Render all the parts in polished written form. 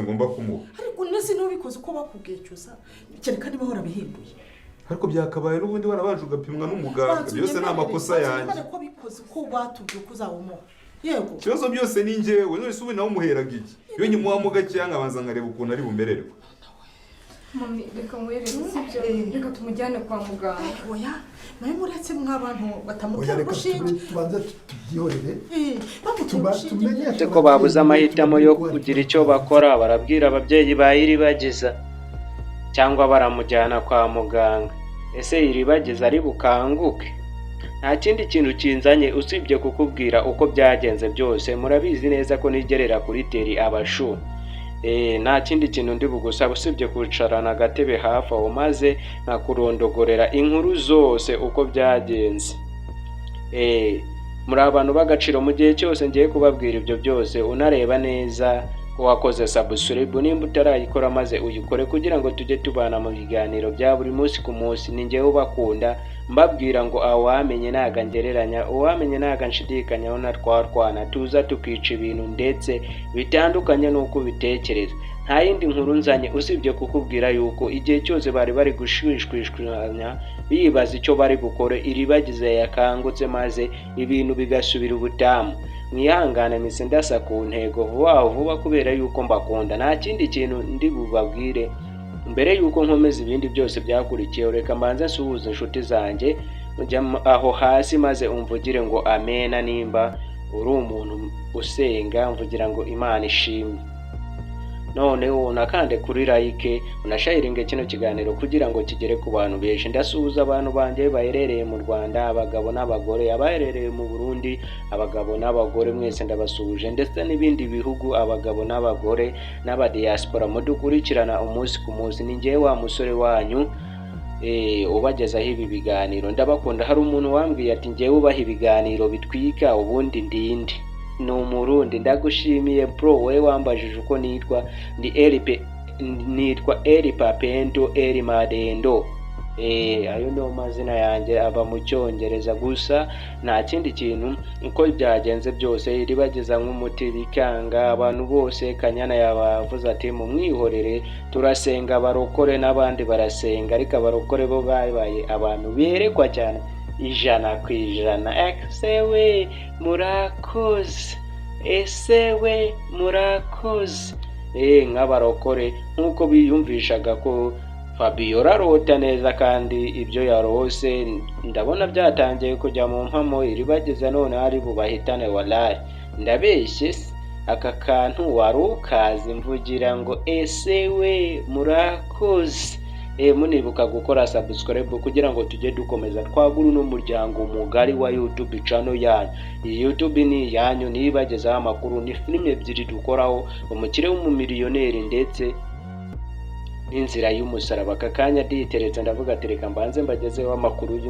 Ngomba kumuha. Ariko nese ntubikoze uko bakubwiye, Cyusa, kereka niba warabihinduye. Ariko byakabaye n'ubundi warabanje ugapimwa n'umuganga. Banza Byose ni unyemerere, amakosa banza yanjye. unyemerere ko bikoze uko batubwiye uko uzawumuha, yego. Ikibazo byose ni njyewe. None se ubu nawe umuheraga iki? Iyo nyimuhamo gakeya, nkabanza nkareba ukuntu ari bumererwe. Mami, reka nkwereke, sibyo? Reka tumujyane kwa muganga. Oya, nawe muretse mw'abantu Oya, batamutera reka urushinge. Tubanze tubyihorere. Bamutera urushinge. Tumenye. Uretse ko babuze amahitamo yo kugira icyo bakora, barabwira ababyeyi ba Iribagiza cyangwa baramujyana kwa muganga. Ese Iribagiza ari bukanguke? Nta kindi kintu kinzanye usibye kukubwira uko byagenze byose. Murabizi neza ko nigerera kuri teri abashu. Nta kindi kintu ndi bugusaba usibye kwicarana agatebe hafi aho, maze nkakurondogorera inkuru zose uko byagenze. Muri abantu b'agaciro. Mu gihe cyose ngiye kubabwira ibyo byose, unareba neza ko wakoze subscribe. Nimba utarayikora, maze uyikore kugira ngo tujye tubana mu biganiro bya buri munsi ku munsi. Ni njyewe ubakunda, mbabwira ngo awamenye ntago ngereranya, uwamenye ntago nshidikanyaho na twa twana tuza tukica ibintu ndetse bitandukanye n'uko ubitekereza. Nta yindi nkuru nzanye usibye kukubwira yuko igihe cyose bari bari gushwishwishwanya bibaza icyo bari bukore, Iribagiza yakangutse, maze ibintu bigasubira ubutamu. Mwihangane, mise ndasa ku ntego vuba vuba kubera yuko mbakunda. Nta kindi kintu ndi bubabwire mbere yuko nkomeza ibindi byose byakurikiyeho. Reka mbanze nsuhuze inshuti zanjye. Ujya aho hasi maze umvugire ngo amena nimba uri umuntu usenga, mvugira ngo Imana ishimwe. Noneho unakande kuri like, unasharinge kino kiganiro kugira ngo kigere ku bantu benshi. Ndasuhuza abantu banjye baherereye mu Rwanda, abagabo n'abagore, abaherereye mu Burundi, abagabo n'abagore, mwese ndabasuhuje, ndetse n'ibindi bihugu, abagabo n'abagore n'abadiaspora mudukurikirana umunsi ku munsi. Ni njyewe wa musore wanyu ubagezaho ibi biganiro. Ndabakunda. Hari umuntu wambwiye ati: "Njyewe ubaha ibiganiro bitwika, ubundi ndinde ni Umurundi." Ndagushimiye bro, wowe wambajije uko nitwa. Ndi Eripe, nitwa Eri Papento Eri Madendo. Ayo niyo mazina yanjye, aba mu Cyongereza gusa. Nta kindi kintu, uko byagenze byose, Iribageza nk'umuti bikanga abantu bose. Kanyana yabavuze ati: "Mumwihorere, turasenga." Abarokore n'abandi barasenga, ariko abarokore bo babaye abantu berekwa cyane 100%. Ese we murakoze, ese we murakoze. Nk'abarokore, nk'uko biyumvishaga ko Fabiola arota neza, kandi ibyo yarose ndabona byatangiye kujya mu mpamo. Iribageza none ari bubahitane. Walayi, ndabeshye se? Aka kantu wari ukazi? Mvugira ngo ese we murakoze. Munibuka gukora subscribe kugira ngo tujye dukomeza twagura uno muryango mugari wa YouTube channel yanyu. Iyi YouTube ni iyanyu, nibagezaho amakuru. Ni filime ebyiri dukoraho, Umukire w'Umumiliyoneri ndetse n'Inzira y'Umusaraba. Aka kanya nditeretse, ndavuga ati: "Reka mbanze mbagezeho amakuru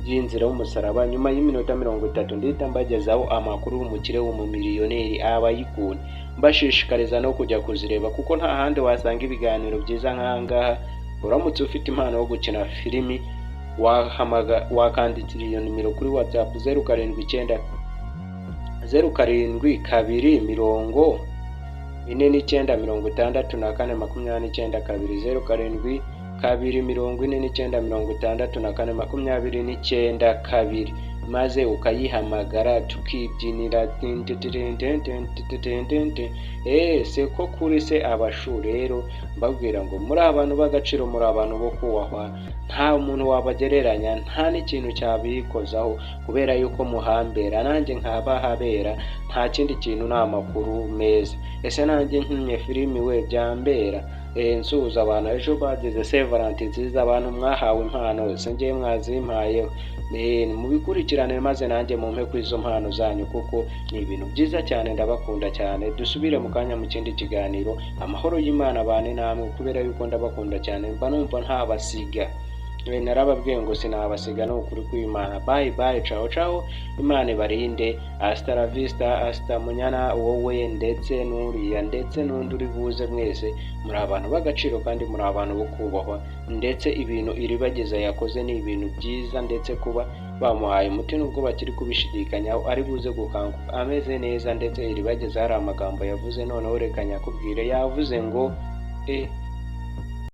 y'Inzira y'Umusaraba." Nyuma y'iminota 30 ndihita mbagezaho amakuru y'Umukire w'Umumiliyoneri. Abayikunda mbashishikariza no kujya kuzireba, kuko nta handi wasanga ibiganiro byiza nk'aha ngaha. Uramutse ufite impano yo gukina filimi, wahamaga, wakandikira iyo nimero kuri WhatsApp: 079 072 49 64 292, 072 49 64 292, maze ukayihamagara tukibyinira. Ese ko kuri se abashu rero, mbabwira ngo muri abantu b'agaciro, muri abantu bo kubahwa, nta muntu wabagereranya, nta n'ikintu cyabikozaho, kubera yuko muhambera nanjye nkabahabera. Nta kindi kintu, ni amakuru meza. Ese nanjye nkinye filimi we byambera? Nsuhuza abantu ejo bageze Saint Valentin nziza, abantu mwahawe impano. Ese ngewe mwazimpayeho? Mubikurikirane maze nanjye mumpe kuri izo mpano zanyu, kuko ni ibintu byiza cyane. Ndabakunda cyane. Dusubire mu kanya mu kindi kiganiro. Amahoro y'Imana abane namwe, kubera yuko ndabakunda cyane, mba numva ntabasiga. Narababwiye ngo sinabasiga, ni ukuri kw'Imana. Bye bye, ciao ciao, Imana ibarinde. Hasta la vista, hasta munyana. Wowe ndetse n'uriya ndetse n'undi uri buze, mwese muri abantu b'agaciro kandi muri abantu bo kubahwa. Ndetse ibintu Iribageza yakoze ni ibintu byiza, ndetse kuba Bamuhaye umuti, nubwo bakiri kubishidikanyaho, ari buze gukanguka ameze neza. Ndetse Iribagiza hari amagambo yavuze, noneho reka nyakubwire. Yavuze ngo e